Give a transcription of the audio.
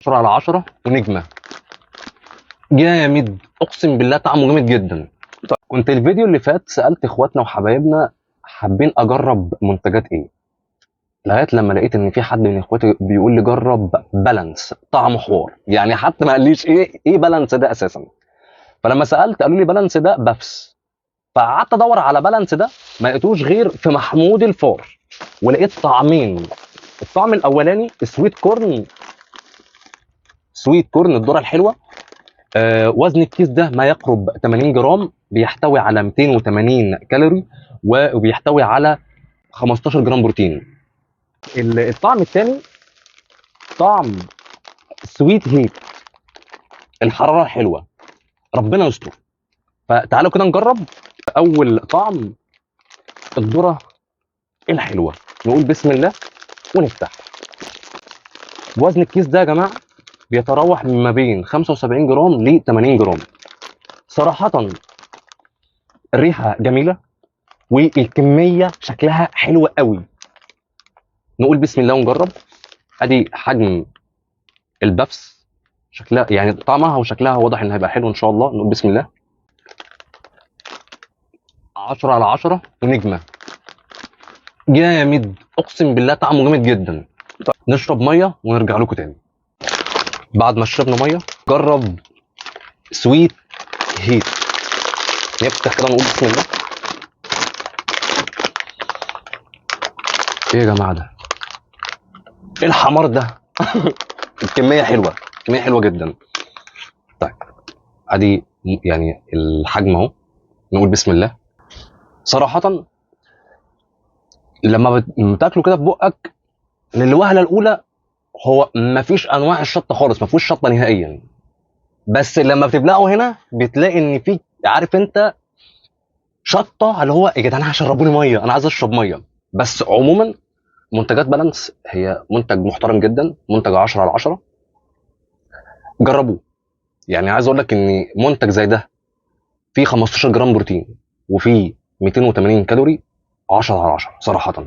10 على 10 ونجمه. جامد، اقسم بالله طعمه جامد جدا. طيب، كنت الفيديو اللي فات سالت اخواتنا وحبايبنا حابين اجرب منتجات ايه، لغاية لما لقيت ان في حد من اخواتي بيقول لي جرب بالانس، طعمه حوار. يعني حتى ما قاليش ايه بالانس ده اساسا. فلما سالت قالوا لي بالانس ده puffs. فقعدت ادور على بالانس ده ما لقيتوش غير في محمود الفار، ولقيت طعمين. الطعم الاولاني sweet corn، sweet corn الذرة الحلوة. وزن الكيس ده ما يقرب 80 جرام، بيحتوي على 280 كالوري وبيحتوي على 15 جرام بروتين. الطعم الثاني طعم sweet heat، الحرارة الحلوة. ربنا يستر. فتعالوا كده نجرب اول طعم، الذرة الحلوة. نقول بسم الله ونفتح. وزن الكيس ده يا جماعة بيتراوح ما بين 75 جرام ل 80 جرام. صراحة الريحة جميلة والكميه شكلها حلوة قوي. نقول بسم الله ونجرب. ادي حجم ال puffs، شكلها يعني طعمها وشكلها واضح ان هيبقى حلو ان شاء الله. نقول بسم الله. 10 على 10 ونجمه. جامد، اقسم بالله طعمه جامد جدا. طيب، نشرب مية ونرجع لكم تاني. بعد ما شربنا مية جرب sweet heat. نفتح كده ونقول بسم الله. ايه يا جماعة ده؟ ايه الحمار ده؟ الكمية حلوة، الكمية حلوة جدا. طيب ادي يعني الحجم اهو. نقول بسم الله. صراحة لما بتاكله كده في بقك للوهلة الاولى هو مفيش انواع الشطه خالص، مفيهوش شطه نهائيا. بس لما بتبلعه هنا بتلاقي ان في، عارف انت، شطه اللي هو يا جدعان هشربوني مية، انا عايز اشرب مية. بس عموما منتجات بالانس هي منتج محترم جدا، منتج 10 على 10. جربوه. يعني عايز اقول لك ان منتج زي ده فيه 15 جرام بروتين وفيه 280 كالوري، 10 على 10 صراحة.